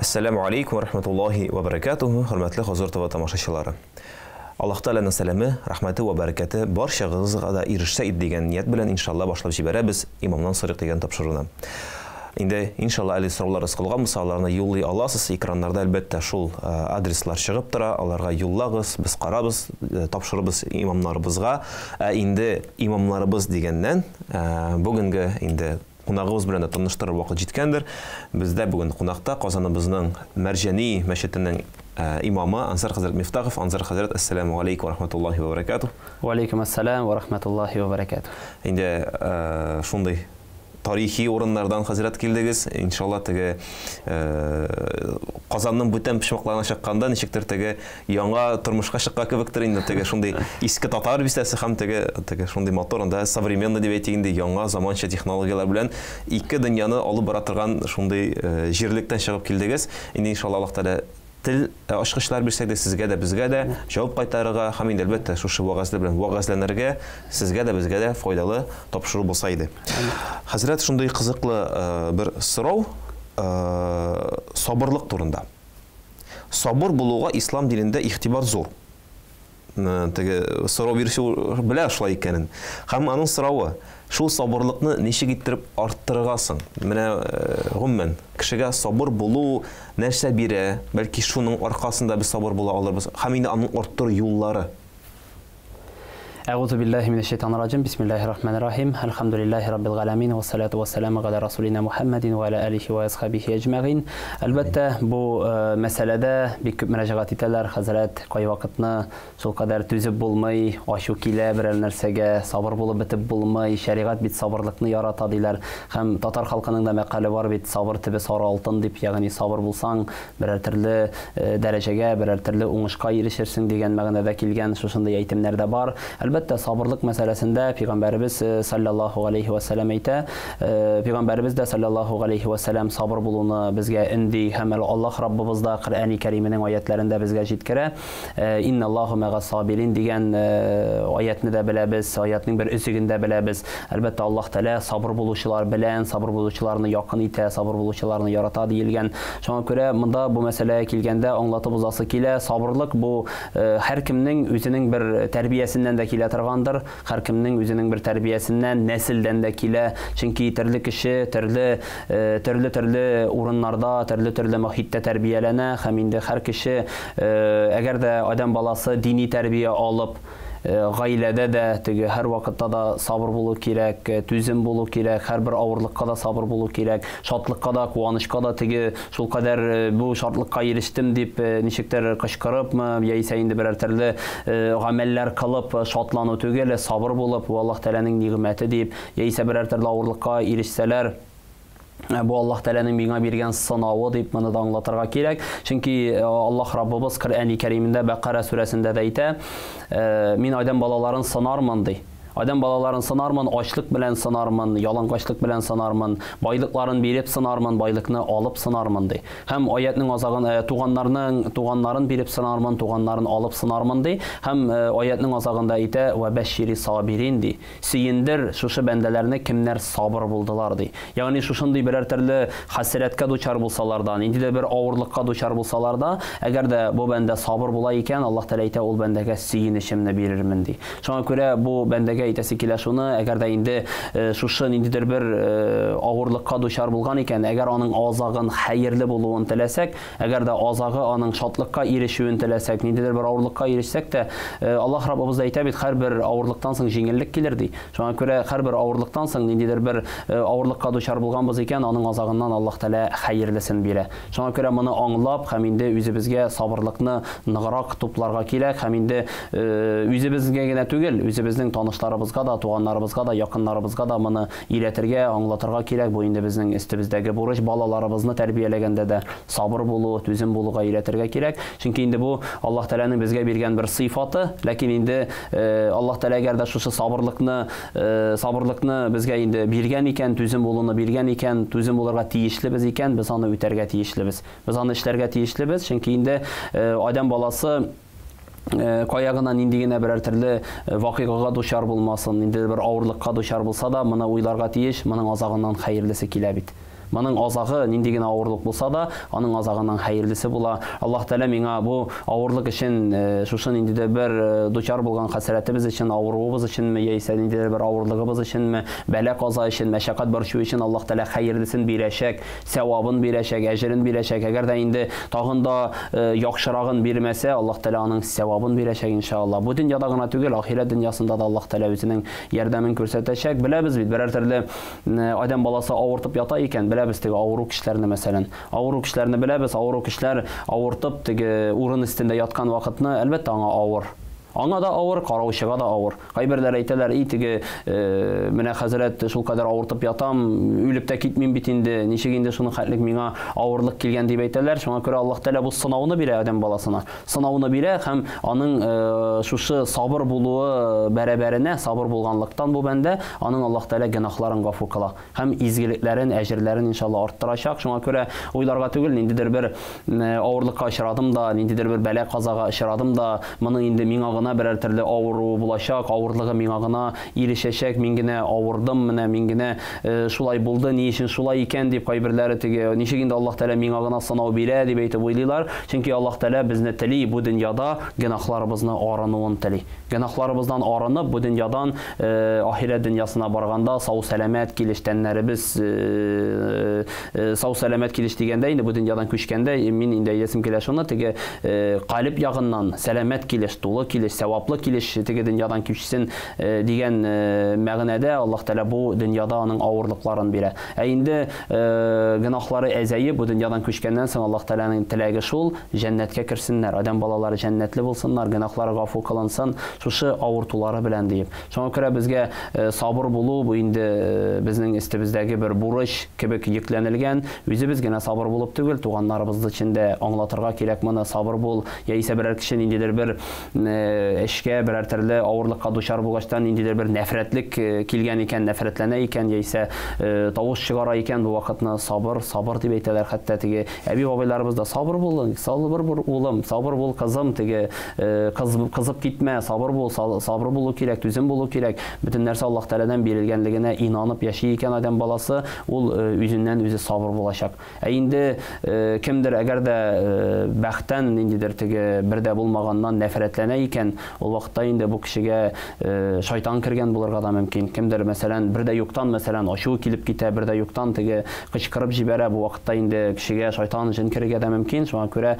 Әссәламү алейкум ва рахматуллаһи ва баракатуху, хөрмәтле Хозур ТВ тамашачылары. Аллаһ Тәгаләнең сәламе, рәхмәте ва бәрәкәте барчагызга да ирешсә иде дигән ният белән иншалла башлап җибәрәбез Имамнан сорыйк дигән тапшыруны. Инде иншалла әле сорауларыгыз калган булса, аларны юллый аласыз. Экраннарда әлбәттә шул адреслар чыгып тора, аларга юллагыз, без карабыз, тапшырыбыз имамнарыбызга. Ә инде имамнарыбыз дигәннән, бүгенге инде кунагыбыз белән дә таныштырыр вакыт җиткәндер. Бездә бүген кунакта Казаныбызның Мәрҗани мәчетенең имамы Ансар хәзрәт Мифтахов. Ансар хәзрәт, ассаламу алейкум ва рахматуллахи ва баракатух. Ва алейкум ассалам ва рахматуллахи ва баракатух. Инде шундый тарихи урыннардан хәзрәт килдегез. Иншалла теге Казанның бүтән почмакларына чыкканда ничектер теге яңа тормышка чыккан кебектер инде, теге шундый иске татар бистәсе һәм теге шундый матур анда современный дип әйтик инде, яңа заманча технологияләр белән ике дөньяны алып бара торган шундый җирлектән чыгып килдегез. Инде иншалла Аллаһ Тәгалә тел ачкычлар бирсә дә сезгә дә, безгә дә җавап кайтарырга һәм инде әлбәттә шушы вәгазьләр белән вәгазьләнергә сезгә дә, безгә дә файдалы тапшыру булса иде. Хәзрәт, шундый кызыклы бер сорау, сабырлык турында. Сабыр булуга ислам динендә игътибар зур. Теге сорау бирүче белә шулай икәнен. Һәм аның соравы, шул сабырлыкны ничек иттереп арттырырга соң? Менә гомумән, кешегә сабыр булу нәрсә бирә? Бәлки шуның аркасында без сабыр була алырбыз. Һәм инде аның арттыру юллары. Әгъузу биллаһи минәш шайтанир раҗим. Бисмиллаһир рахманир рахим. Әлхәмдүлиллаһи раббил галәмин ва салату ва саламу галя расулина Мухаммадин ва аля алихи ва асхабихи әҗмәгыйн. Әлбәттә, бу мәсьәләдә бик күп мөрәҗәгать итәләр. Хәзрәт, кайвакытны шул кадәр түзеп булмый, ачу килә берәр нәрсәгә, сабыр булып бетеп булмый, шәригать бит сабырлыкны ярата диләр. Һәм татар халкының да мәкале бар бит, сабыр төбе сары алтын дип, ягъни сабыр булсаң, берәр төрле дәрәҗәгә, берәр төрле уңышка ирешерсең дигән мәгънәдә килгән шушындый әйтемнәр дә бар. Әлбәттә, сабырлык мәсьәләсендә Пәйгамбәребез саллаллаһу алейхи ва сәлләм әйтә, Пәйгамбәребез дә саллаллаһу алейхи ва сәлләм сабыр булуны безгә өнди һәм Аллаһ Раббыбыз да Коръәни Кәрименең аятләрендә безгә җиткерә. Инналлаһу мәгас сабирин дигән аятны да беләбез, аятның бер өзеген дә беләбез. Әлбәттә, Аллаһ Тәгалә сабыр булучылар белән, сабыр булучыларны якын итә, сабыр булучыларны ярата диелгән. Шуңа күрә монда бу мәсьәләгә килгәндә аңлатып узасы килә. Сабырлык бу һәркемнең үзенең бер тәрбиясеннән дә килә торгандыр, һәркемнең үзенең бер тәрбиясеннән, нәселдән дә килә. Чөнки төрле кеше төрле-төрле урыннарда, төрле-төрле мохиттә тәрбияләнә һәм инде һәр кеше, әгәр дә адәм баласы дини тәрбия алып, гаиләдә дә теге һәр вакытта да сабыр булу кирәк, түзем булу кирәк, һәрбер авырлыкка да сабыр булу кирәк, шатлыкка да, куанычка да теге шул кадәр бу шатлыкка ирештем дип ничектер кычкырыпмы, яисә инде берәр төрле гамәлләр кылып шатлану түгел, сабыр булып, бу Аллаһ Тәгаләнең нигъмәте дип, яисә берәр төрле авырлыкка ирешсәләр, бу Аллаһ Тәгаләнең миңа биргән сынавы дип моны да аңлатырга кирәк. Чөнки Аллаһ Раббыбыз Коръәни Кәримендә Бәкара сүрәсендә дә әйтә, мин адәм балаларын сынармын ди. Адәм балаларын сынармын, ачлык белән сынармын, ялангачлык белән сынармын, байлыкларын биреп сынармын, байлыкны алып сынармын ди. Һәм аятның азагын, туганнарның туганнарын биреп сынармын, туганнарын алып сынармын ди. Һәм аятның азагында әйтә, ва бәшшири сабирин ди. Сөендер шушы бәндәләрне, кемнәр сабыр булдылар ди. Ягъни шушындый берәр төрле хәсрәткә дучар булсалар да, ниндидер бер авырлыкка дучар булсалар да, әгәр дә бу бәндә сабыр була икән, Аллаһ Тәгалә әйтә, ул бәндәгә сөенечемне бирермен ди. Шуңа күрә бу бәндәгә әйтәсе килә шуны, әгәр дә инде шушы ниндидер бер авырлыкка дучар булган икән, әгәр аның азагын хәерле булуын теләсәк, әгәр дә азагы аның шатлыкка ирешүен теләсәк, ниндидер бер авырлыкка ирешсәк тә, Аллаһ Раббыбыз да әйтә бит, һәрбер авырлыктан соң җиңеллек килер ди. Шуңа күрә һәрбер авырлыктан соң ниндидер бер авырлыкка дучар булганбыз икән, аның азагыннан Аллаһ Тәгалә хәерлесен бирә. Шуңа күрә моны аңлап һәм инде үзебезгә сабырлыкны ныграк тупларга кирәк һәм инде үзебезгә генә түгел, үзебезнең танышларыбызга да, туганнарыбызга да, якыннарыбызга да моны өйрәтергә, аңлатырга кирәк. Бу инде безнең өстебездәге бурыч. Балаларыбызны тәрбияләгәндә дә сабыр булу, түзем булуга өйрәтергә кирәк. Чөнки инде бу Аллаһ Тәгаләнең безгә биргән бер сыйфаты, ләкин инде Аллаһ Тәгалә әгәр дә шушы сабырлыкны безгә инде биргән икән, түзем булуны биргән икән, түзем булырга тиешлебез икән, без аны үтәргә тиешлебез. Без аны эшләргә тиешлебез, чөнки инде адәм баласы кая гына нинди генә берәр төрле вакыйгага дучар булмасын, ниндидер бер авырлыкка дучар булса да, моны уйларга тиеш, моның азагыннан хәерлесе килә бит. Моның азагы нинди генә авырлык булса да, аның азагының хәерлесе була. Аллаһ Тәгалә миңа бу авырлык өчен, шушы ниндидер бер дучар булган хәсрәтебез өчен, авыруыбыз өченме, яисә ниндидер бер авырлыгыбыз өченме, бәла-каза өчен, мәшәкать борчу өчен Аллаһ Тәгалә хәерлесен бирәчәк, сәвабын бирәчәк, әҗерен бирәчәк. Әгәр дә инде тагын да яхшырагын бирмәсә, Аллаһ Тәгалә аның сәвабын бирәчәк, иншалла. Бу дөньяда гына түгел, ахирәт дөньясында да Аллаһ Тәгалә үзенең ярдәмен күрсәтәчәк. Беләбез бит, берәр төрле Адәм баласы авыртып ята икән, беләбез теге авыру кешеләрне, мәсәлән. Авыру кешеләрне беләбез, авыру кешеләр авыртып теге урын өстендә яткан вакытны, әлбәттә, аңа авыр. Аңа да авыр, караучыга да авыр. Кайберләр әйтәләр, и теге, менә хәзрәт, шулкадәр авыртып ятам, үлеп тә китмим бит инде, ничек инде шуның хәтлек миңа авырлык килгән дип әйтәләр. Шуңа күрә Аллаһ Тәгалә бу сынауны бирә адәм баласына. Сынауны бирә һәм аның шушы сабыр булуы бәрабәренә, сабыр булганлыктан бу бәндә, аның Аллаһ Тәгалә гөнаһларын гафу кыла һәм изгелекләрен, әҗерләрен, иншалла, арттырачак. Шуңа күрә уйларга түгел, ниндидер бер авырлыкка очрадым да, ниндидер бер бәла-казага очрадым да, моның инде миңа гына берәр төрле авыруы булачак, авырлыгы миңа гына ирешәчәк, мин генә авырдым, менә мин генә шулай булды, ни өчен шулай икән дип кайберләре теге, ничек инде Аллаһ Тәгалә миңа гына сынау бирә дип әйтеп уйлыйлар. Чөнки Аллаһ Тәгалә безне тели, бу дөньяда гөнаһларыбызны арынуын тели. Гөнаһларыбыздан арынып, бу дөньядан ахирәт дөньясына барганда сау-сәламәт килеш, тәннәребез сау-сәламәт килеш дигәндә, инде бу дөньядан күчкәндә, мин инде әйтәсем килә шуны, теге калеб ягыннан сәламәт килеш, тулы килеш, сәваплы килеш теге дөньядан күчсен дигән мәгънәдә Аллаһ Тәгалә бу дөньяда аның авырлыкларын бирә. Ә инде гөнаһлары әзәеп, бу дөньядан күчкәннән соң Аллаһ Тәгаләнең теләге шул, җәннәткә керсеннәр, адәм балалары җәннәтле булсыннар, гөнаһлары гафу кылынсын, шушы авыртулары белән диеп. Шуңа күрә безгә сабыр булу, бу инде безнең өстебездәге бер бурыч кебек йөкләнелгән. Үзебез генә сабыр булып түгел, туганнарыбыз өчен дә аңлатырга кирәк моны, сабыр бул, яисә берәр кеше ниндидер бер эшкә, берәр төрле авырлыкка дучар булгачтан ниндидер бер нәфрәтлек килгән икән, нәфрәтләнә икән, яисә тавыш чыгара икән, бу вакытны сабыр, сабыр дип әйтәләр. Хәтта теге әби-бабайларыбыз да сабыр бул, сабыр бул, улым, сабыр бул, кызым, теге кыз, кызып китмә, сабыр бул, сабыр булу кирәк, түзем булу кирәк. Бөтен нәрсә Аллаһ Тәгаләдән бирелгәнлегенә инанып яши икән адәм баласы, ул үзеннән үзе сабыр булачак. Ә инде кемдер әгәр дә бәхтән ниндидер теге бер дә булмаганнан нәфрәтләнә икән, ул вакытта инде бу кешегә шайтан кергән булырга да мөмкин. Кемдер, мәсәлән, бер дә юктан, мәсәлән, ачуы килеп китә, бер дә юктан теге кычкырып җибәрә, бу вакытта инде кешегә шайтан, җен керергә дә мөмкин. Шуңа күрә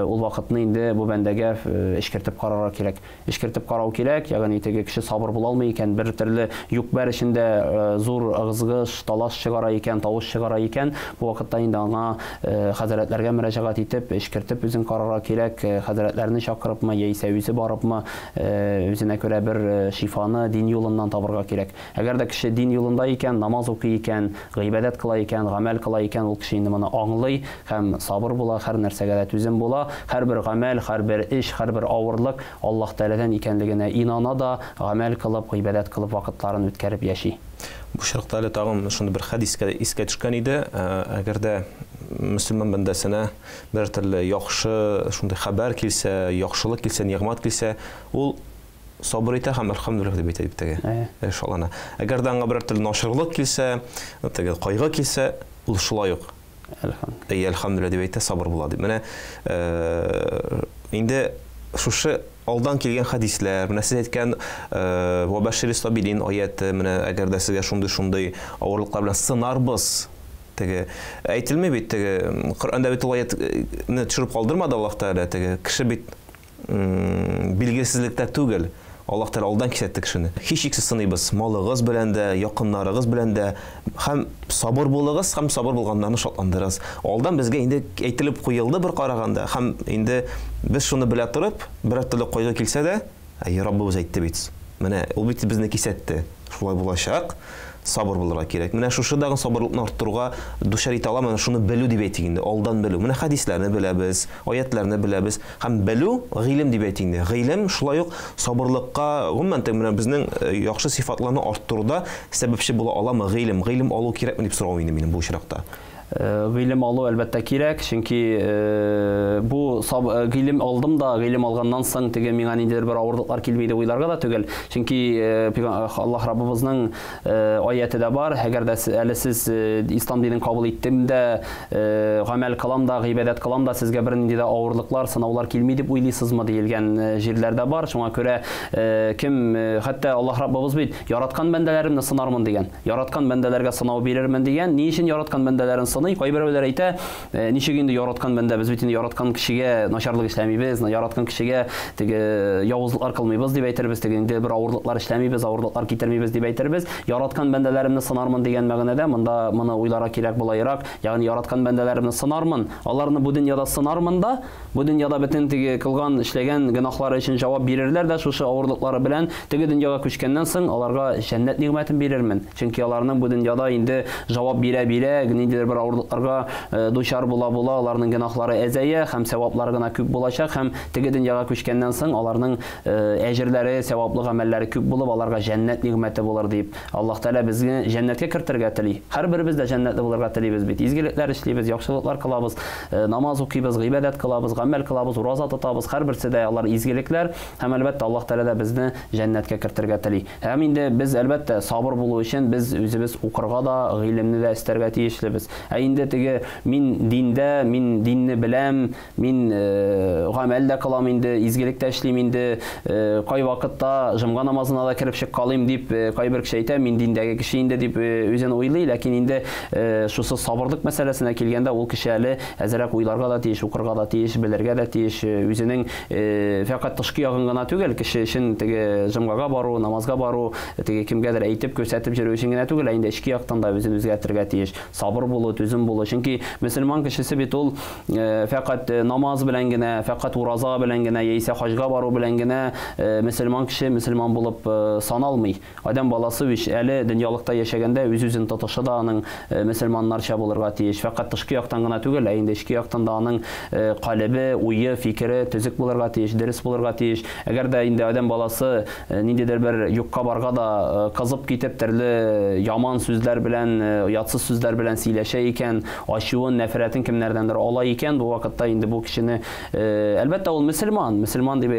ул вакытны инде бу бәндәгә эчкертеп карарга кирәк. Эчкертеп карау кирәк, ягъни теге кеше сабыр була алмый икән, бер төрле юк-бар эчендә зур ыгызгыш, талаш чыгара икән, тавыш чыгара икән, бу вакытта инде аңа хәзрәтләргә мөрәҗәгать итеп, эчкертеп үзен карарга кирәк, хәзрәтләрне чакырыпмы, яисә үзе барыпмы, үзенә күрә бер шифаны дин юлыннан табырга кирәк. Әгәр дә кеше дин юлында икән, намаз укый икән, гыйбадәт кыла икән, гамәл кыла икән, ул кеше инде моны аңлый һәм сабыр була, һәр нәрсәгә дә түзем була, һәрбер гамәл, һәрбер эш, һәрбер авырлык Аллаһ Тәгаләдән икәнлегенә инана да, гамәл кылып, гыйбадәт кылып вакытларын үткәреп яши. Бу очракта әле тагын шундый бер хәдис искә төшкән иде, әгәр дә мөселман бәндәсенә берәр төрле яхшы шундый хәбәр килсә, яхшылык килсә, нигъмәт килсә, ул сабыр итә һәм әлхәмдүлилләһ дип әйтә дип теге э, шалана. Әгәр дә аңа берәр төрле начарлык килсә, теге кайгы килсә, ул шулай ук Әйе, әлхәмдүлилләһ дип әйтә, сабыр була дип. Менә э, инде шушы алдан килгән хәдисләр, менә сез әйткән э, Вабашири сабилин аяте, менә әгәр дә сезгә шундый-шундый авырлыклар белән сынарбыз, теге әйтелми бит теге Коръәндә бит ул аятны төшереп калдырмады Аллаһ Тәгалә теге кеше бит билгесезлектә түгел. Аллаһ Тәгалә алдан кисәтте кешене. Һичшиксез сыныйбыз, малыгыз белән дә, якыннарыгыз белән дә. Һәм сабыр булыгыз, һәм сабыр булганнарны шатландырыгыз. Алдан безгә инде әйтелеп куелды бер караганда, һәм инде без шуны белә торып, берәр төрле кайгы килсә дә, Әйе, Раббыбыз әйтте бит. Менә ул бит безне кисәтте. Шулай булачак. Сабыр булырга кирәк. Менә шушы дагын сабырлыкны арттыруга дучар итә ала, менә шуны белү дип әйтик инде, алдан белү. Менә хәдисләрне беләбез, аятларны беләбез. Һәм белү, гыйлем дип әйтик инде. Гыйлем шулай ук сабырлыкка, гомумән, теге менә безнең э, яхшы сыйфатларны арттыруда сәбәпче була аламы гыйлем? Гыйлем алу кирәкме дип сорау инде минем бу очракта. Гыйлем алу әлбәттә кирәк, чөнки бу гыйлем алдым да, гыйлем алганнан соң теге миңа ниндидер бер авырлыклар килми дип уйларга да түгел. Чөнки Аллаһ Раббыбызның аяте дә бар, әгәр дә әле сез ислам динен кабул иттем дә, гамәл кылам да, гыйбадәт кылам да, сезгә бернинди дә авырлыклар, сынаулар килми дип уйлыйсызмы диелгән җирләр дә бар. Шуңа күрә кем, хәтта Аллаһ Раббыбыз бит яраткан бәндәләремне сынармын дигән, яраткан бәндәләргә сынау бирермен дигән. Ни өчен яраткан бәндәләрен сыный? Кайберәүләр әйтә, ничек инде яраткан бәндә, без бит инде яраткан кешегә начарлык эшләмибез, яраткан кешегә теге явызлыклар кылмыйбыз дип әйтербез, теге инде бер авырлыклар эшләмибез, авырлыклар китермибез дип әйтербез. Яраткан бәндәләремне сынармын дигән мәгънәдә монда моны уйларга кирәк булайрак. Ягъни яраткан бәндәләремне сынармын, аларны бу дөньяда сынармын да, бу дөньяда бөтен теге кылган, эшләгән гөнаһлары өчен җавап бирерләр дә, шушы авырлыклары белән теге дөньяга күчкәннән соң аларга җәннәт нигъмәтен бирермен. Чөнки аларның бу дөньяда инде җавап бирә-бирә, ниндидер бер авырлыкларга дучар була-була, аларның гөнаһлары әзәя һәм саваплары гына күп булачак, һәм теге дөньяга күчкәннән соң аларның әҗерләре, саваплы гамәлләре күп булып, аларга җәннәт нигъмәте булыр дип. Аллаһ Тәгалә безне җәннәткә кертергә тели. Һәрберебез дә җәннәтле булырга телибез бит. Изгелекләр эшлибез, яхшылыклар кылабыз, намаз укыйбыз, гыйбадәт кылабыз, гамәл кылабыз, ураза тотабыз. Һәрберсе дә алар изгелекләр, һәм әлбәттә Аллаһ Тәгалә дә безне җәннәткә кертергә тели. Һәм инде без әлбәттә сабыр булу өчен без үзебез укырга да, гыйлемне дә өстәргә тиешлебез. Ә инде теге мин диндә, мин динне беләм, мин гамәл дә кылам инде, изгелек тә эшлим инде, кай вакытта җомга намазына да кереп чыккалыйм дип кайбер кеше әйтә, мин диндәге кеше инде дип үзен уйлый, ләкин инде шушы сабырлык мәсьәләсенә килгәндә ул кеше әле әзрәк уйларга да тиеш, укырга да тиеш, белергә дә тиеш, үзенең фәкать тышкы ягын гына түгел, кеше өчен теге җомгага бару, намазга бару, теге кемгәдер әйтеп, күрсәтеп йөрү өчен генә түгел, ә инде эчке яктан да үзен үзгәртергә тиеш. Сабыр булу, түзем булу. Чөнки мөселман кешесе бит ул фәкать намаз белән генә, фәкать ураза белән генә, яисә хаҗга бару белән генә мөселман кеше мөселман булып саналмый. Адәм баласы әле дөньялыкта яшәгәндә үз-үзен тотышы да аның мөселманнарча булырга тиеш. Фәкать тышкы яктан гына түгел, ә инде эчке яктан да аның калебе, уе, фикере төзек булырга тиеш, дөрес булырга тиеш. Әгәр дә инде адәм баласы ниндидер бер юкка барга да кызып китеп, төрле яман сүзләр белән, оятсыз сүзләр белән сөйләшә икән, ачуын, нәфрәтен кемнәрдәндер ала икән, бу вакытта инде бу кешене әлбәттә ул мөселман, мөселман дип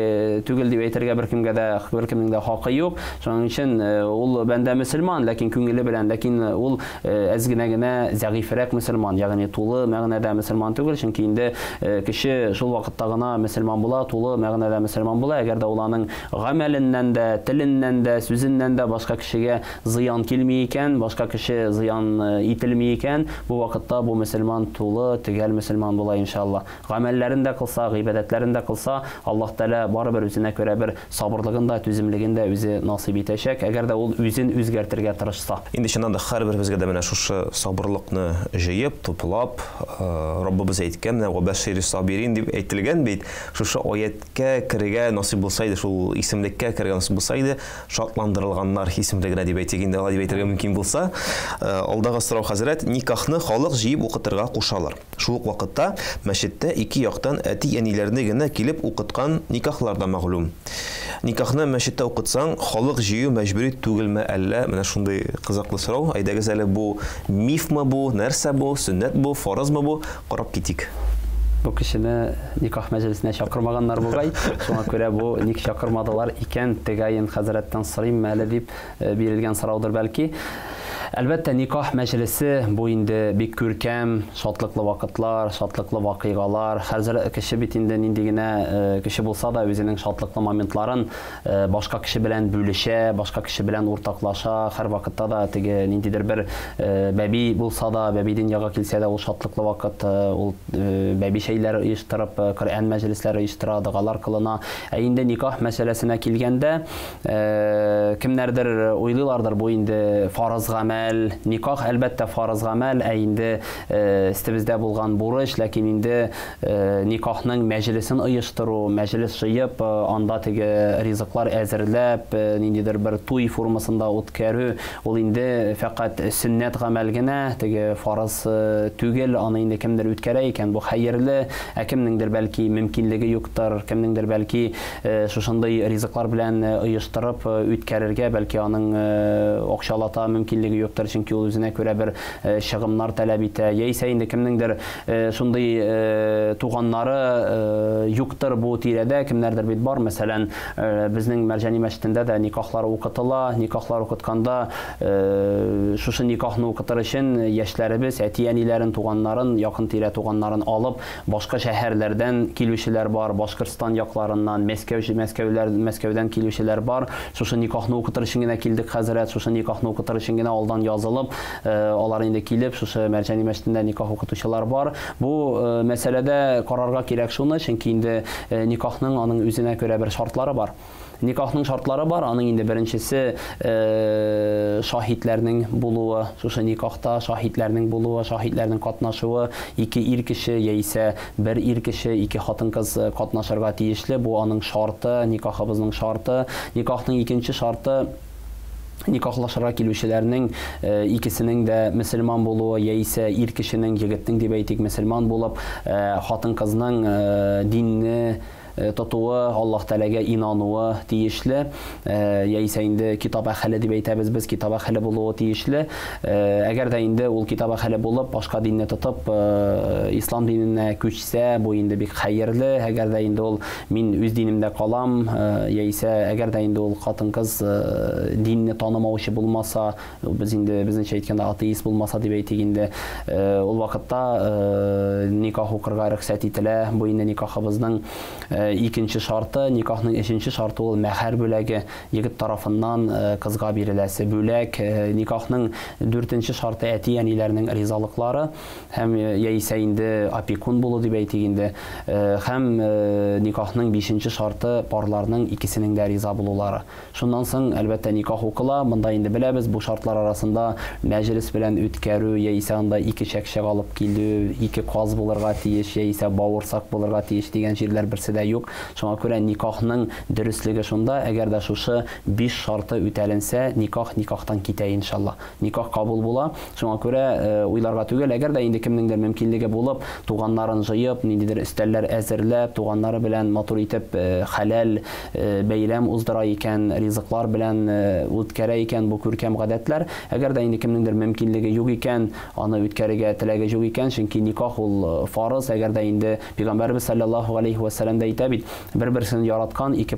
түгел дип әйтергә беркемгә дә, беркемнең дә хакы юк. Шуның өчен ул бәндә мөселман, ләкин күңеле белән, ләкин ул әз генә генә зәгыйфрәк мөселман, ягъни тулы мәгънәдә мөселман түгел, чөнки инде кеше шул вакытта гына мөселман була, тулы мәгънәдә мөселман була, әгәр дә ул аның гамәленнән дә, теленнән дә, сүзеннән дә башка кешегә зыян килми икән, башка кеше зыян ителми икән, бу вакытта бу мөселман тулы, төгәл мөселман була иншалла. Гамәлләрен дә кылса, гыйбадәтләрен дә кылса, Аллаһ Тәгалә барыбер үзенә күрә бер сабырлыгын да, түземлеген дә үзе насыйп итәчәк, әгәр дә ул үзен үзгәртергә тырышса. Инде чыннан да һәрберебезгә дә менә шушы сабырлыкны җыеп, туплап, Раббыбыз әйткән, менә вабашири сабирин дип әйтелгән бит, шушы аяткә керергә насыйп булса иде, шул исемлеккә керергә насыйп булса иде, шатландырылганнар исемлегенә дип әйтик инде, алай дип әйтергә мөмкин булса. Алдагы сорау, хәзрәт, никахны халык җыеп укытырга кушалар. Шул ук вакытта мәчеттә ике яктан әти-әниләрне генә килеп укыткан никахлар да мәгълүм. Никахны мәчеттә укытсаң, халык җыю мәҗбүри түгелме әллә? Менә шундый кызыклы сорау. Әйдәгез әле, бу мифмы бу, нәрсә бу, сөннәт бу, фарызмы бу? Карап китик. Бу кешене никах мәҗлесенә чакырмаганнар бугай. Шуңа күрә бу ник чакырмадылар икән, тәгаен хәзрәттән сорыйм әле дип бирелгән сораудыр бәлки. Әлбәттә, никах мәҗлесе бу инде бик күркәм, шатлыклы вакытлар, шатлыклы вакыйгалар. Хәзер кеше бит инде нинди генә кеше булса да үзенең шатлыклы моментларын башка кеше белән бүлешә, башка кеше белән уртаклаша. Һәр вакытта да теге ниндидер бер бәби булса да, бәби дөньяга килсә дә, ул шатлыклы вакыт, ул бәби чәйләре оештырып, Коръән мәҗлесләре оештыра, догалар кылына. Ә инде никах мәсьәләсенә килгәндә, кемнәрдер уйлыйлардыр, бу инде фарыз гамәл. Никах әлбәттә фарыз гамәл, ә инде өстебездә булган бурыч, ләкин инде никахның мәҗлесен оештыру, мәҗлес җыеп, анда теге ризыклар әзерләп, ниндидер бер туй формасында үткәрү, ул инде фәкать сөннәт гамәл генә, теге фарыз түгел, аны инде кемдер үткәрә икән, бу хәерле, ә кемнеңдер бәлки мөмкинлеге юктыр, кемнеңдер бәлки шушындый ризыклар белән оештырып үткәрергә, бәлки аның акчалата мөмкинлеге юктыр. юктыр, чөнки ул үзенә күрә бер чыгымнар таләп итә, яисә инде кемнеңдер шундый туганнары юктыр бу тирәдә, кемнәрдер бит бар, мәсәлән, безнең Мәрҗани мәчетендә дә никахлар укытыла, никахлар укытканда шушы никахны укытыр өчен яшьләребез әти-әниләрен, туганнарын, якын тирә туганнарын алып, башка шәһәрләрдән килүчеләр бар, Башкортстан якларыннан, Мәскәүдән килүчеләр бар. Шушы никахны укытыр өчен генә килдек, хәзрәт, шушы никахны укытыр өчен генә алдан язылып, алар инде килеп, шушы Мәрҗани мәчетендә никах укытучылар бар. Бу мәсьәләдә карарга кирәк шуны, чөнки инде никахның аның үзенә күрә бер шартлары бар. Никахның шартлары бар, аның инде беренчесе шаһитләрнең булуы, шушы никахта шаһитләрнең булуы, шаһитләрнең катнашуы, ике ир кеше яисә бер ир кеше, ике хатын-кыз катнашырга тиешле. Бу аның шарты, никахыбызның шарты. Никахның икенче шарты никахлашырга килүчеләрнең икесенең дә мөселман булуы, яисә ир кешенең, егетнең дип әйтик, мөселман булып, хатын-кызның динне тотуы, Аллаһ Тәгаләгә инануы тиешле, яисә инде китап әһеле дип әйтәбез без, китап әһеле булуы тиешле. Әгәр дә инде ул китап әһеле булып, башка динне тотып, ислам диненә күчсә, бу инде бик хәерле. Әгәр дә инде ул мин үз динемдә калам, яисә әгәр дә инде ул хатын-кыз динне танымаучы булмаса, без инде безнеңчә әйткәндә атеист булмаса дип әйтик инде, ул вакытта никах укырга рөхсәт ителә. Бу инде никахыбызның икенче шарты. Никахның өченче шарты ул мәһәр бүләге, егет тарафыннан кызга биреләсе бүләк. Никахның дүртенче шарты әти-әниләрнең ризалыклары һәм яисә инде опекун булу дип әйтик инде. Һәм никахның бишенче шарты парларның икесенең дә риза булулары. Шуннан соң, әлбәттә, никах укыла. Монда инде беләбез, бу шартлар арасында мәҗлес белән үткәрү, яисә анда ике чәкчәк алып килү, ике каз булырга тиеш, яисә бавырсак булырга тиеш дигән җирләр берсе дә юк. Шуңа күрә никахның дөреслеге шунда, әгәр дә шушы биш шарты үтәленсә, никах никахтан китә иншалла. Никах кабул була. Шуңа күрә уйларга түгел, әгәр дә инде кемнеңдер мөмкинлеге булып, туганнарын җыеп, ниндидер өстәлләр әзерләп, туганнары белән матур итеп хәләл бәйрәм уздыра икән, ризыклар белән үткәрә икән бу күркәм гадәтләр. Әгәр дә инде кемнеңдер мөмкинлеге юк икән, аны үткәрергә теләге юк икән, чөнки никах ул фарыз. Әгәр дә инде Пәйгамбәрбез саллаллаһу алейхи ва сәлләм дә әйтә бит, бер-берсен яраткан ике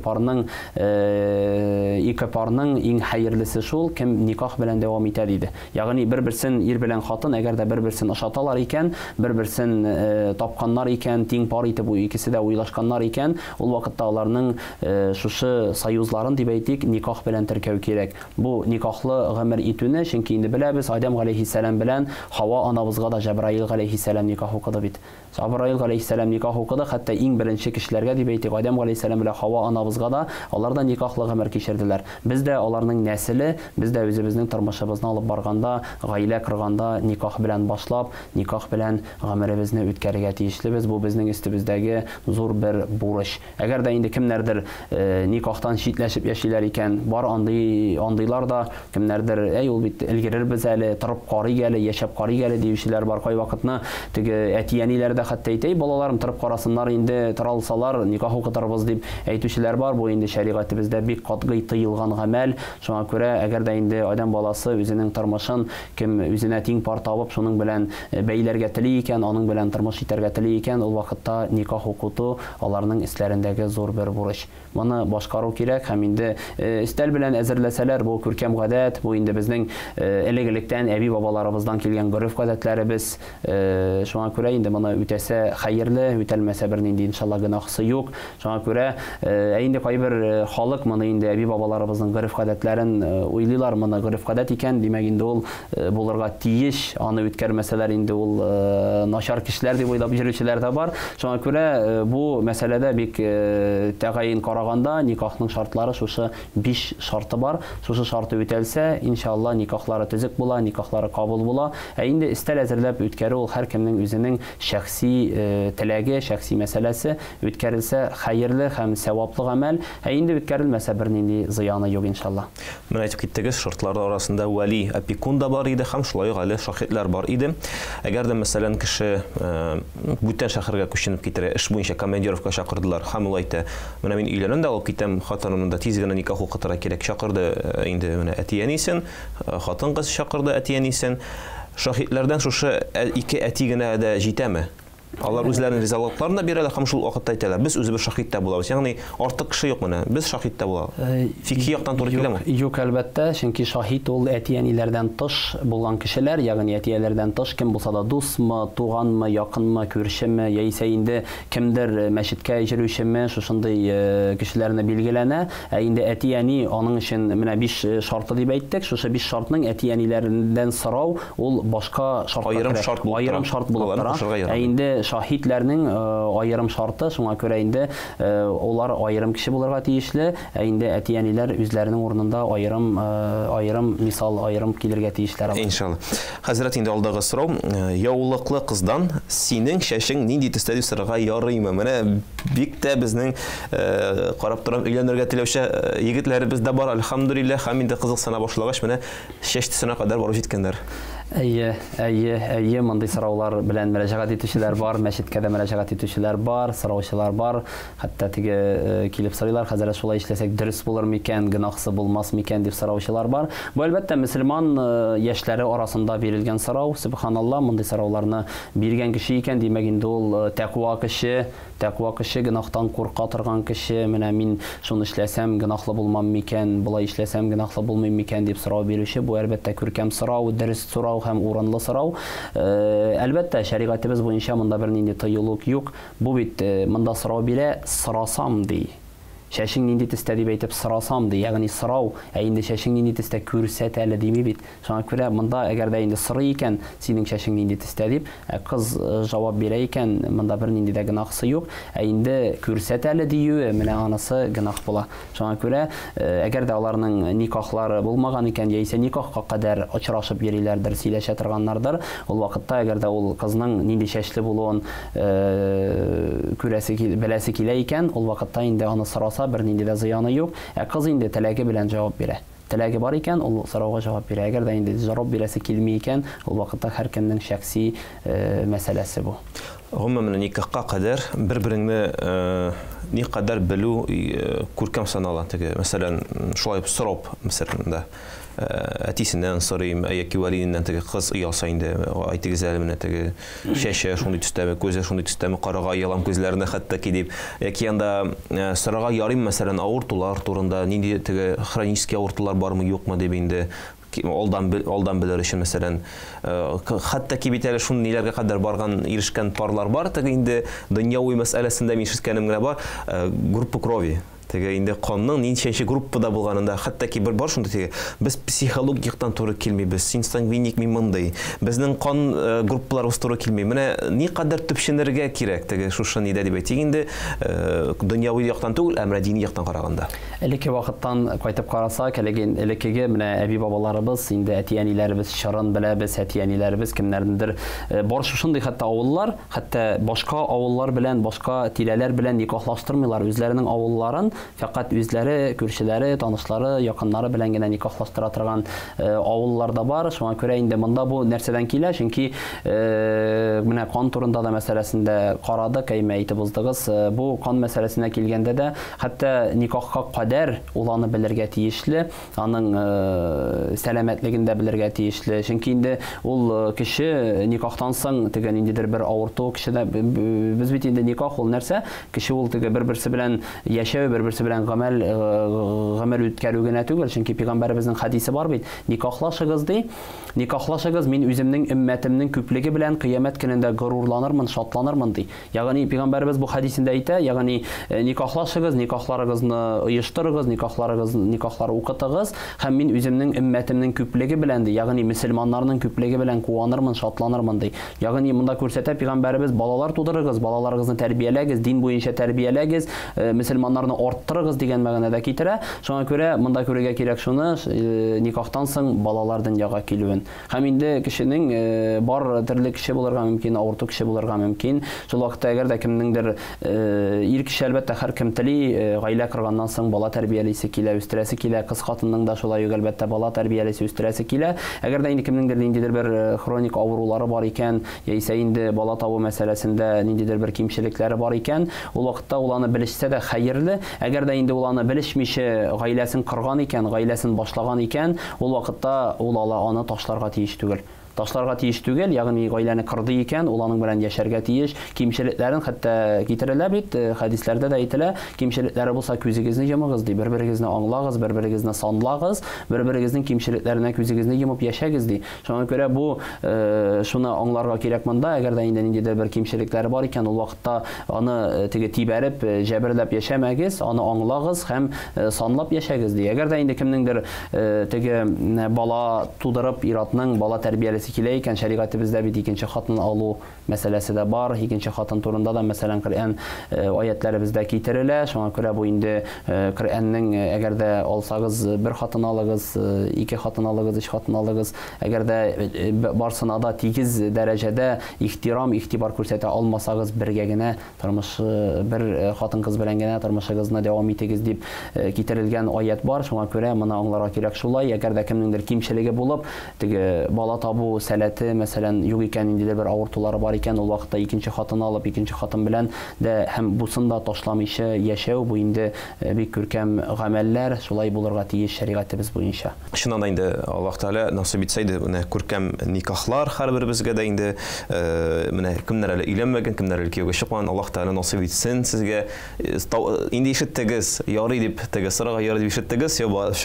парның иң хәерлесе шул, кем никах белән дәвам итә диде. Ягъни бер-берсен ир белән хатын, әгәр дә бер-берсен ошаталар икән, бер-берсен тапканнар икән, тиң пар итеп икесе дә уйлашканнар икән, ул вакытта аларның шушы союзларын дип әйтик, никах белән теркәү кирәк. Бу никахлы гомер итүне, чөнки инде беләбез, Адәм галәйһиссәлам белән Хава анабызга да Җәбраил галәйһиссәлам никах укыды бит. Җәбраил галәйһиссәлам никах укыды, хәтта иң беренче кешеләргә дип әйтик, Адәм галәйһиссәлам белән Хава анабызга да алар да никахлы гомер кичерделәр. Без дә аларның нәселе, без дә үзебезнең тормышыбызны алып барганда, гаилә корганда никах белән башлап, никах белән гомеребезне үткәрергә тиешлебез. Бу безнең өстебездәге зур бер бурыч. Әгәр дә инде кемнәрдер никахтан читләшеп яшиләр икән, бар андыйлар да, кемнәрдер, әй ул бит өлгерербез әле, торып карыйк әле, яшәп карыйк әле диючеләр бар. Кайвакытны теге әти-әниләр дә хәтта әйтә, балаларым торып карасыннар инде, тора алсалар, никах укытырбыз дип әйтүчеләр бар. Бу инде шәригатебездә бик катгый тыелган гамәл. Шуңа күрә, әгәр дә инде адәм баласы үзенең тормышын кем үзенә тиң пар табып, шуның белән бәйләргә тели икән, аның белән тормыш итәргә тели икән, ул вакытта никах укыту аларның өсләрендәге зур бер бурыч. Моны башкару кирәк. Һәм инде өстәл белән әзерләсәләр, бу күркәм гадәт, бу инде безнең элек-электән әби-бабаларыбыздан килгән гореф-гадәтләребез. Шуңа күрә инде моны үтәсә хәерле, үтәлмәсә бернинди иншалла гөнаһсы юк. Шуңа күрә инде кайбер халык моны инде әби-бабаларыбызның гореф-гадәтләрен уйлыйлар, моны гореф-гадәт икән, димәк инде ул булырга тиеш, аны үткәрмәсәләр инде ул начар кешеләр дип уйлап йөрүчеләр дә бар. Шуңа күрә бу мәсьәләдә бик тәгаен караганда никахның шартлары шушы 5 шарты бар. Шушы шарты үтәлсә, иншалла никахлары төзек була, никахлары кабул була. Ә инде өстәл әзерләп үткәрү ул һәркемнең үзенең шәхси теләге, шәхси мәсьәләсе. Үткәрелә үткәрелсә, хәерле һәм сәваплы гамәл, ә инде үткәрелмәсә, бернинди зыяны юк, иншалла. Менә әйтеп киттегез, шартлар арасында вәли, опекун да бар иде һәм шулай ук әле шаһитлар бар иде. Әгәр дә, мәсәлән, кеше бүтән шәһәргә күченеп китәргә, эш буенча командировка чакырдылар һәм ул әйтә, менә мин өйләнәм дә алып китәм хатынымны да, тиз генә никах укытырга кирәк, чакырды инде менә әти-әнисен, хатын-кыз чакырды әти-әнисен. Шаһитләрдән шушы ике әти генә дә җитәме? Алар үзләренең ризалыкларын да бирәләр һәм шул вакытта әйтәләр, без үзебез шаһит тә булабыз. Ягъни артык кеше юк менә, без шаһит тә булабыз. Фикхи яктан туры киләме? Юк, әлбәттә, чөнки шаһит ул әти-әниләрдән тыш булган кешеләр, ягъни әти-әниләрдән тыш кем булса да, дусмы, туганмы, якынмы, күршеме, яисә инде кемдер мәчеткә йөрүчеме, шушындый кешеләрне билгеләнә. Ә инде әти-әни аның өчен менә 5 шарты дип әйттек. Шушы 5 шартның әти-әниләрдән сорау ул башка шартка керә. Аерым шарт булып тора. Ә инде шаһитләрнең аерым шарты, шуңа күрә инде алар аерым кеше булырга тиешле, ә инде әти-әниләр үзләренең урынында аерым аерым мисал, аерым килергә тиешләр алар. Иншалла. Хәзрәт, инде алдагы сорау, яулыклы кыздан синең чәчең нинди төстә дип сорарга ярыймы? Менә бик тә безнең карап торам, өйләнергә теләүче егетләребез дә бар, альхамдулиллаһ, һәм инде кызыксына башлагач, менә чәч төсенә кадәр барып җиткәннәр. Әйе, әйе, әйе, мондый сораулар белән мөрәҗәгать итүчеләр бар, мәчеткә дә мөрәҗәгать итүчеләр бар, сораучылар бар. Хәтта теге килеп сорыйлар, хәзрәт, шулай эшләсәк дөрес булыр микән, гөнаһсы булмас микән дип сораучылар бар. Бу әлбәттә мөселман яшьләре арасында бирелгән сорау. Субханалла, мондый сорауларны биргән кеше икән, димәк инде ул тәкъва кеше, тәкъва кеше, гөнаһтан курка торган кеше. Менә мин шуны эшләсәм, гөнаһлы булмам микән, болай эшләсәм, гөнаһлы булмыйм микән дип сорау бирүче, бу әлбәттә күркәм сорау, дөрес сорау һәм урынлы сорау. Әлбәттә, шәригатебез буенча монда бернинди тыюлык юк. Бу бит монда сорау бирә, сорасам ди. Чәчең нинди төстә дип әйтеп сорасам ди, ягъни сорау, ә инде чәчең нинди төстә күрсәт әле дими бит. Шуңа күрә монда әгәр дә инде сорый икән, синең чәчең нинди төстә дип, кыз җавап бирә икән, монда бернинди дә гөнаһсы юк. Ә инде күрсәт әле диюе, менә анысы гөнаһ була. Шуңа күрә, әгәр дә аларның никахлары булмаган икән, яисә никахка кадәр очрашып йөриләрдер, сөйләшә торганнардыр, ул вакытта әгәр дә ул кызның нинди чәчле булуын күрәсе, беләсе килә икән, ул вакытта инде аны сораса, бернинди дә зыяны юк. Ә кыз инде теләге белән җавап бирә. Теләге бар икән, ул сорауга җавап бирә. Әгәр дә инде җавап бирәсе килми икән, ул вакытта һәркемнең шәхси мәсьәләсе бу. Гомумән, никахка кадәр бер-береңне никадәр белү күркәм санала. Теге, мәсәлән, шулай сорап, мәсәлән, да, әтисеннән сорыйм, яки вәлиеннән теге кыз оялса инде, әйтегез әле менә теге чәче шундый төстәме, күзе шундый төстәме, карага оялам күзләренә хәтта ки дип. Яки анда сорарга ярыйм, мәсәлән, авыртулар турында, нинди теге хронический авыртулар бармы, юкмы дип инде алдан белер өчен, мәсәлән, хәтта ки бит әле шундый ниләргә кадәр барган, ирешкән парлар бар, теге инде дөньяви мәсьәләсендә мин ишеткәнем генә бар, группа крови. Теге инде канның ничәнче группада булганында, хәтта ки бер бар шундый теге, без психологик яктан туры килмибез, син сангвиник, мин мондый, безнең кан группаларыбыз туры килми. Менә никадәр төпченергә кирәк теге шушы нидә дип әйтик инде, дөньяви яктан түгел, ә менә дини яктан караганда. Элекке вакыттан кайтып карасак, элеккеге менә әби-бабаларыбыз, инде әти-әниләребез чорын беләбез, әти-әниләребез кемнәрдер бар шушындый хәтта авыллар, хәтта башка авыллар белән, башка тирәләр белән никахлаштырмыйлар, үзләренең авылларын фәкать үзләре, күршеләре, танышлары, якыннары белән генә никахлаштыра торган авыллар да бар. Шуңа күрә инде монда бу нәрсәдән килә, чөнки менә кан турында да мәсьәләсендә карадык, әйме әйтеп уздыгыз. Бу кан мәсьәләсенә килгәндә дә хәтта никахка кадәр ул аны белергә тиешле, аның сәламәтлеген дә белергә тиешле. Чөнки инде ул кеше никахтан соң теге ниндидер бер авырту кешедә, без бит инде никах ул нәрсә? Кеше ул теге бер-берсе белән яшәү, бер-берсе белән гамәл үткәрү генә түгел, чөнки пәйгамбәребезнең хәдисе бар бит. Никахлашыгыз ди. Никахлашыгыз, мин үземнең өммәтемнең күплеге белән кыямәт көнендә горурланырмын, шатланырмын ди. Ягъни пәйгамбәребез бу хәдисендә әйтә, ягъни никахлашыгыз, никахларыгызны оештырыгыз, никахлар укытыгыз һәм мин үземнең өммәтемнең күплеге белән ди, ягъни мөселманнарның күплеге белән куанырмын, шатланырмын ди. Ягъни монда күрсәтә пәйгамбәребез, балалар тудырыгыз, балаларыгызны тәрбияләгез, дин буенча тәрбияләгез, мөселманнарны арттырыгыз дигән мәгънәдә китерә. Шуңа күрә монда күрергә кирәк шуны, никахтан соң балалар дөньяга килүен. Һәм инде кешенең бар төрле кеше булырга мөмкин, авырту кеше булырга мөмкин. Шул вакытта әгәр дә кемнеңдер ир кеше, әлбәттә, һәркем тели, гаилә корганнан соң бала тәрбиялисе килә, үстерәсе килә, кыз хатынның да шулай ук, әлбәттә, бала тәрбиялисе, үстерәсе килә. Әгәр дә инде кемнеңдер ниндидер бер хроник авырулары бар икән, яисә инде бала табу мәсьәләсендә ниндидер бер кимчелекләре бар икән, ул вакытта ул аны белешсә дә хәерле. Әгәр дә инде ул аны белешмичә гаиләсен корган икән, гаиләсен башлаган икән, ул вакытта ул аны ташларга тиеш түгел. Ташларга тиеш түгел, ягъни гаиләне кырды икән, ул аның белән яшәргә тиеш. Кимчелекләрен хәтта китерелә бит, хәдисләрдә дә әйтелә, кимчелекләре булса күзегезне йомыгыз ди, бер-берегезне аңлагыз, бер-берегезне санлагыз, бер-берегезнең кимчелекләренә күзегезне йомып яшәгез ди. Шуңа күрә бу шуны аңларга кирәк монда, әгәр дә инде ниндидер бер кимчелекләре бар икән, ул вакытта аны теге тибәреп, җәберләп яшәмәгез, аны аңлагыз һәм санлап яшәгез ди. Әгәр дә инде кемнеңдер теге бала тудырып, ир-атның бала тәрбиялесе килә икән, шәригатебездә бит икенче хатын алу мәсьәләсе дә бар, икенче хатын турында да, мәсәлән, Коръән аятларыбызда китерелә. Шуңа күрә бу инде Коръәннең, әгәр дә алсагыз, бер хатын алыгыз, ике хатын алыгыз, өч хатын алыгыз, әгәр дә барсына да тигез дәрәҗәдә ихтирам, игътибар күрсәтә алмасагыз, бергә генә тормыш, бер хатын-кыз белән генә тормышыгызны дәвам итегез дип китерелгән аят бар. Шуңа күрә моны аңларга кирәк шулай. Әгәр дә кемнеңдер кимчелеге булып, теге бала табу сәләте, мәсәлән, юк икән, ниндидер бер авыртулары бар икән, ул вакытта икенче хатын алып, икенче хатын белән дә һәм бусын да ташламыйча яшәү, бу инде бик күркәм гамәлләр, шулай булырга тиеш шәригатебез буенча. Чыннан да инде Аллаһ Тәгалә насыйп итсә иде, менә күркәм никахлар һәрберебезгә дә инде, менә кемнәр әле өйләнмәгән, кемнәр әле кияүгә чыкмаган, Аллаһ Тәгалә насыйп итсен сезгә. Инде ишеттегез, ярый дип, теге сорага ярый дип ишеттегез,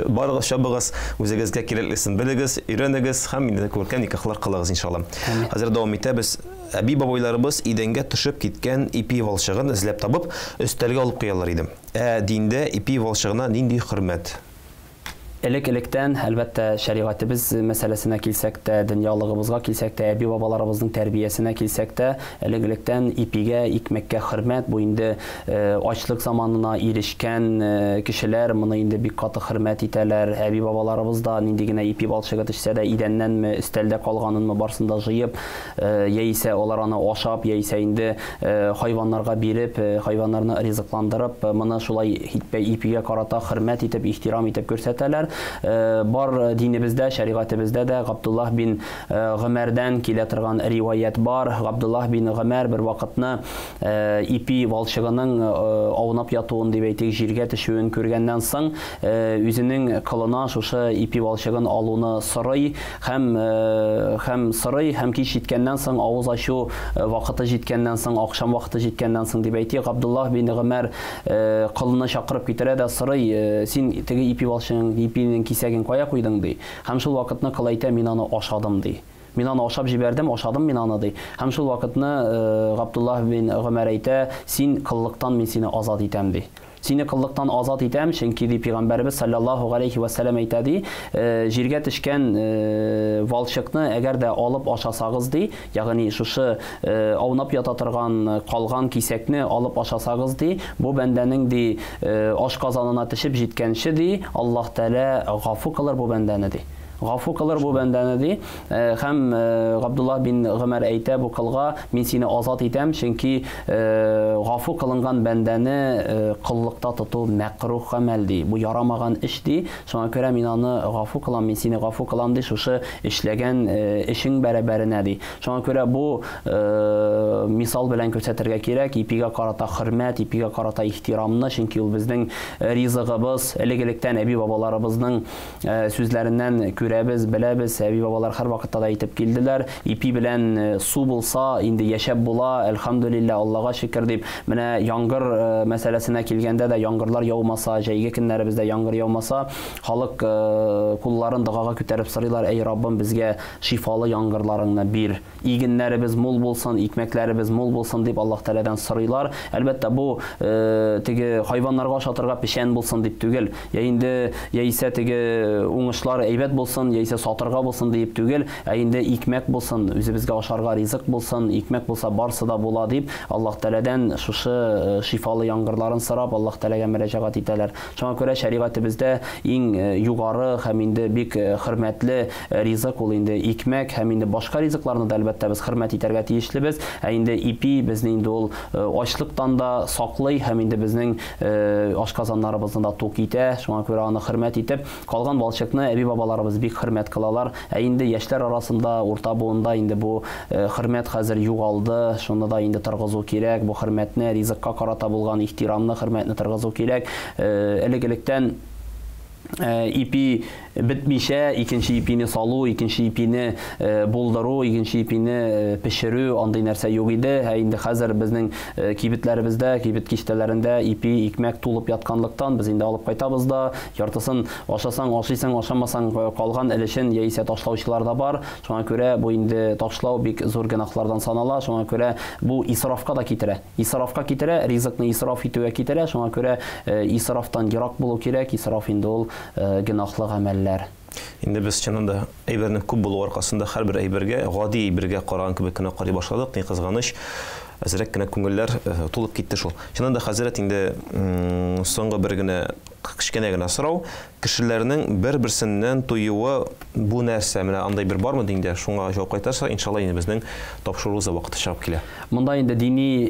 барыгыз, чабыгыз, үзегезгә кирәклесен белегез, өйрәнегез һәм инде күркәм никахлар кылыгыз иншалла. Хәзер дәвам итәбез. Әби бабайларыбыз идәнгә төшеп киткән ипи валчыгын эзләп табып, өстәлгә алып куялар иде. Ә диндә ипи валчыгына нинди хөрмәт? Элек-электән, әлбәттә, шәригатебез мәсьәләсенә килсәк тә, дөньялыгыбызга килсәк тә, әби-бабаларыбызның тәрбиясенә килсәк тә, элек-электән ипигә, икмәккә хөрмәт, бу инде ачлык заманына ирешкән кешеләр моны инде бик каты хөрмәт итәләр. Әби-бабаларыбыз да нинди генә ипи балчыгы төшсә дә, идәннәнме, өстәлдә калганынмы, барсын да җыеп, яисә алар аны ашап, яисә инде хайваннарга биреп, хайваннарны ризыкландырып, моны шулай ипигә карата хөрмәт итеп, ихтирам итеп күрсәтәләр. Бар динебездә, шәригатебездә дә Габдуллаһ бин Гомәрдән килә торган риваять бар. Габдуллаһ бин Гомәр бер вакытны ипи валчыгының аунап ятуын дип әйтик, җиргә төшүен күргәннән соң үзенең кылына шушы ипи валчыгын алуны сорый һәм сорый, һәм кич җиткәннән соң, авыз ачу вакыты җиткәннән соң, акшам вакыты җиткәннән соң дип әйтик, Габдуллаһ бин Гомәр кылны чакырып китерә дә сорый: син теге ипи валчыгын, ипинең кисәген кая куйдың, ди. Һәм шул вакытны кыл әйтә: мин аны ашадым, ди. Мин аны ашап җибәрдем, ашадым мин аны, ди. Һәм шул вакытны Габдуллаһ бин Гомәр әйтә: син кыллыктан мин сине азат итәм, ди. Сине кыллыктан азат итәм, чөнки ди Пәйгамбәребез саллаллаһу галәйһи ва сәлләм әйтә, ди, җиргә төшкән валчыкны әгәр дә алып ашасагыз, ди, ягъни шушы аунап ята торган калган кисәкне алып ашасагыз, ди, бу бәндәнең, ди, аш казанына төшеп җиткәнче, ди, Аллаһ Тәгалә гафу кылыр бу бәндәне, ди. Гафу кылыр бу бәндәне, ди. Һәм Габдуллаһ бин Гомәр әйтә бу кылга: мин сине азат итәм, чөнки гафу кылынган бәндәне коллыкта тоту мәкрух гамәл, ди. Бу ярамаган эш, ди. Шуңа күрә мин аны гафу кылам, мин сине гафу кылам, ди, шушы эшләгән эшең бәрабәренә, ди. Шуңа күрә бу мисал белән күрсәтергә кирәк, ипигә карата хөрмәт, ипигә карата ихтирамны, чөнки ул безнең ризыгыбыз, элек-электән әби-бабаларыбызның сүзләреннән күрәбез, беләбез, әби-бабалар һәр вакытта да әйтеп килделәр, ипи белән су булса, инде яшәп була, әлхәмдүлилләһ, Аллага шөкер дип. Менә яңгыр мәсьәләсенә килгәндә дә, яңгырлар яумаса, җәйге көннәребездә яңгыр яумаса, халык кулларын догага күтәреп сорыйлар: әй Раббым, безгә шифалы яңгырларыңны бир, игеннәребез мул булсын, икмәкләребез мул булсын дип Аллаһ Тәгаләдән сорыйлар. Әлбәттә, бу теге хайваннарга ашатырга печән булсын дип түгел, я инде яисә теге уңышлар әйбәт булсын, булсын, яисә сатырга булсын диеп түгел, ә инде икмәк булсын, үзебезгә ашарга ризык булсын, икмәк булса барсы да була дип, Аллаһ Тәгаләдән шушы шифалы яңгырларын сорап, Аллаһ Тәгаләгә мөрәҗәгать итәләр. Шуңа күрә шәригатебездә иң югары һәм инде бик хөрмәтле ризык ул инде икмәк һәм инде башка ризыкларны да әлбәттә без хөрмәт итәргә тиешлебез. Ә инде ипи безне инде ул ачлыктан да саклый һәм инде безнең ашказаннарыбызны да тук итә. Шуңа күрә аны хөрмәт итеп, калган балчыкны әби-бабаларыбыз бик хөрмәт кылалар. Ә инде яшьләр арасында, урта буында инде бу хөрмәт хәзер югалды. Шуны да инде торгызу кирәк. Бу хөрмәтне, ризыкка карата булган ихтирамны, хөрмәтне торгызу кирәк. Элек-электән ипи бетмичә икенче ипине салу, икенче ипине булдыру, икенче ипине пешерү андый нәрсә юк иде. Ә инде хәзер безнең кибетләребездә, кибет киштәләрендә ипи, икмәк тулып ятканлыктан без инде алып кайтабыз да, яртысын ашасаң, ашыйсың, ашамасаң, калган өлешен яисә ташлаучылар да бар. Шуңа күрә бу инде ташлау бик зур гөнаһлардан санала. Шуңа күрә бу исрафка да китерә. Исрафка китерә, ризыкны исраф итүгә китерә. Шуңа күрә исрафтан ерак булу кирәк. Исраф инде ул гөнаһлы гамәлләр. Инде без чыннан да әйбернең күп булуы аркасында һәрбер әйбергә, гади әйбергә караган кебек кенә карый башладык. Ни кызганыч, әзрәк кенә күңелләр тулып китте шул. Чыннан да, хәзрәт, инде соңгы бер генә кечкенә генә сорау. Кешеләрнең бер-берсеннән туюы бу нәрсә? Менә андай бер бармы диндә? Шуңа җавап кайтарса, иншалла, инде безнең тапшыруыбыз вакыты чыгып килә. Монда инде дини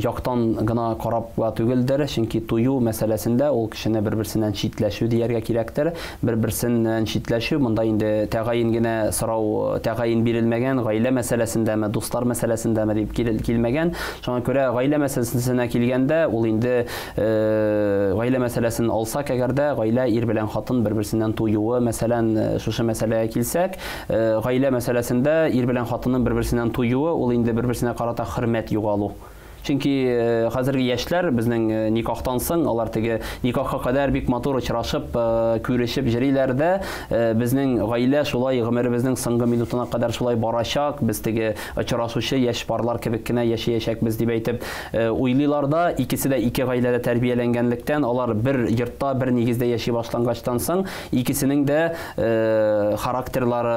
яктан гына карап түгелдер, чөнки тую мәсьәләсендә ул кешене бер-берсеннән читләшү дияргә кирәктер. Бер-берсеннән читләшү, монда инде тәгаен генә сорау тәгаен бирелмәгән, гаилә мәсьәләсендәме, дуслар мәсьәләсендәме дип килмәгән. Шуңа күрә гаилә мәсьәләсенә килгәндә, ул инде гаилә мәсьәләсен алсак, әгәр дә гаилә ир белән хатын бер-берсеннән туюы, мәсәлән, шушы мәсьәләгә килсәк, гаилә мәсьәләсендә ир белән хатынның бер-берсеннән туюы, ул инде бер-берсенә карата хөрмәт югалу. Чөнки хәзерге яшьләр безнең никахтан соң, алар теге никахка кадәр бик матур очрашып, күрешеп йөриләр дә, безнең гаилә шулай гомеребезнең соңгы минутына кадәр шулай барачак, без теге очрашучы яшь парлар кебек кенә яшәячәкбез дип әйтеп уйлыйлар да, икесе дә ике гаиләдә тәрбияләнгәнлектән, алар бер йортта, бер нигездә яши башлангачтан соң, икесенең дә характерлары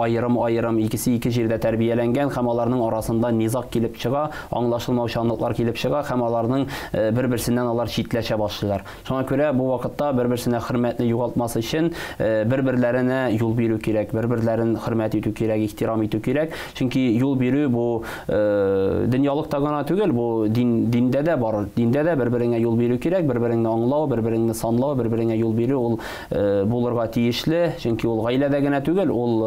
аерым-аерым, икесе ике җирдә тәрбияләнгән һәм аларның арасында низаг килеп чыга, аңлашылмаучанлыклар килеп чыга һәм аларның бер-берсеннән алар читләшә башлыйлар. Шуңа күрә бу вакытта бер-берсенә хөрмәтне югалтмас өчен бер-берләренә юл бирү кирәк, бер-берләрен хөрмәт итү кирәк, ихтирам итү кирәк. Чөнки юл бирү бу дөньялыкта гына түгел, бу диндә дә бар. Диндә дә бер-береңә юл бирү кирәк, бер-береңне аңлау, бер-береңне санлау, бер-береңә юл бирү ул булырга тиешле. Чөнки ул гаиләдә генә түгел, ул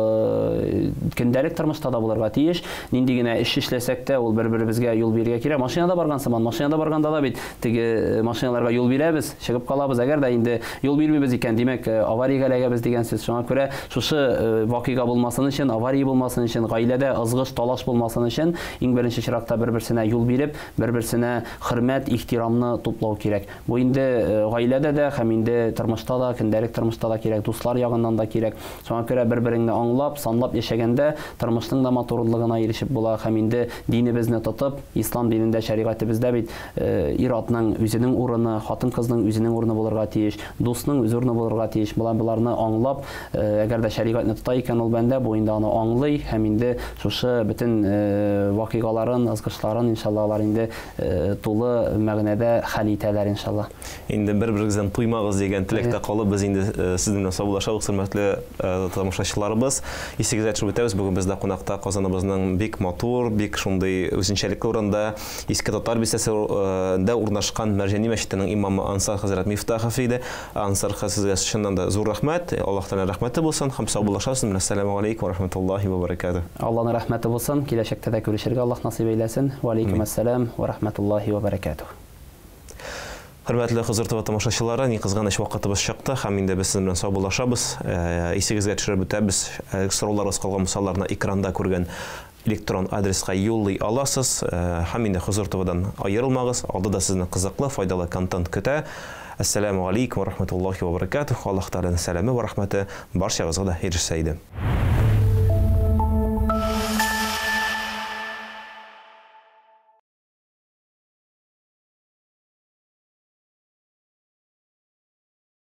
көндәлек тормышта да булырга тиеш. Нинди генә эш эшләсәк тә, ул бер-беребезгә юл бирергә кирәк. Машинада барган сыман, машинада барганда да бит теге машиналарга юл бирәбез, чыгып калабыз. Әгәр дә инде юл бирмибез икән, димәк, авариягә эләгәбез дигән сүз. Шуңа күрә шушы вакыйга булмасын өчен, авария булмасын өчен, гаиләдә ызгыш, талаш булмасын өчен, иң беренче чиратта бер-берсенә юл биреп, бер-берсенә хөрмәт, ихтирамны туплау кирәк. Бу инде гаиләдә дә һәм инде тормышта да, көндәлек тормышта да кирәк, дуслар ягыннан да кирәк. Шуңа күрә бер-береңне аңлап, санлап яшәгәндә тормышның да матурлыгына ирешеп була һәм инде динебезне тотып, ислам динендә, шәригатебездә бит ир-атның үзенең урыны, хатын-кызның үзенең урыны булырга тиеш, дусның үз урыны булырга тиеш. Боларны аңлап, әгәр дә шәригатьне тота икән ул бәндә, бу инде аны аңлый һәм инде шушы бөтен вакыйгаларын, ызгышларын, иншалла, алар инде тулы мәгънәдә хәл итәләр, иншалла. Инде бер-берегездән туймагыз дигән теләктә калып, без инде сезнең белән саубуллашабыз, хөрмәтле тамашачыларыбыз. Исегезгә төшереп үтәбез, бүген бездә кунакта Казаныбызның бик матур, бик шундый үзенчәлекле урында, Иске Татар бистәсендә урнашкан Мәрҗани мәчетенең имамы Ансар хәзрәт Мифтахов иде. Ансар хәзрәт, сезгә чыннан да зур рәхмәт. Аллаһ Тәгаләнең рәхмәте булсын һәм саубуллашабыз. Менә ассаламу алейкум ва рахматуллаһи ва баракатуһ. Аллаһның рәхмәте булсын. Киләчәктә дә күрешергә Аллаһ насыйп әйләсен. Ва алейкум ассалам ва рахматуллаһи ва баракатуһ. Хөрмәтле Хозур ТВ тамашачылары, ни кызганыч, вакытыбыз чыкты һәм инде без сезнең белән саубуллашабыз. Исегезгә төшереп үтәбез, сорауларыгыз калган булса, аларны экранда күргән электрон адреска юллый аласыз. Һәм инде Хозур ТВдан аерылмагыз, алда да сезне кызыклы, файдалы контент көтә. Әссәламү алейкум ва рахматуллахи ва баракатух. Аллаһ Тәгаләнең сәламе ва рәхмәте барчагызга да ирешсә иде.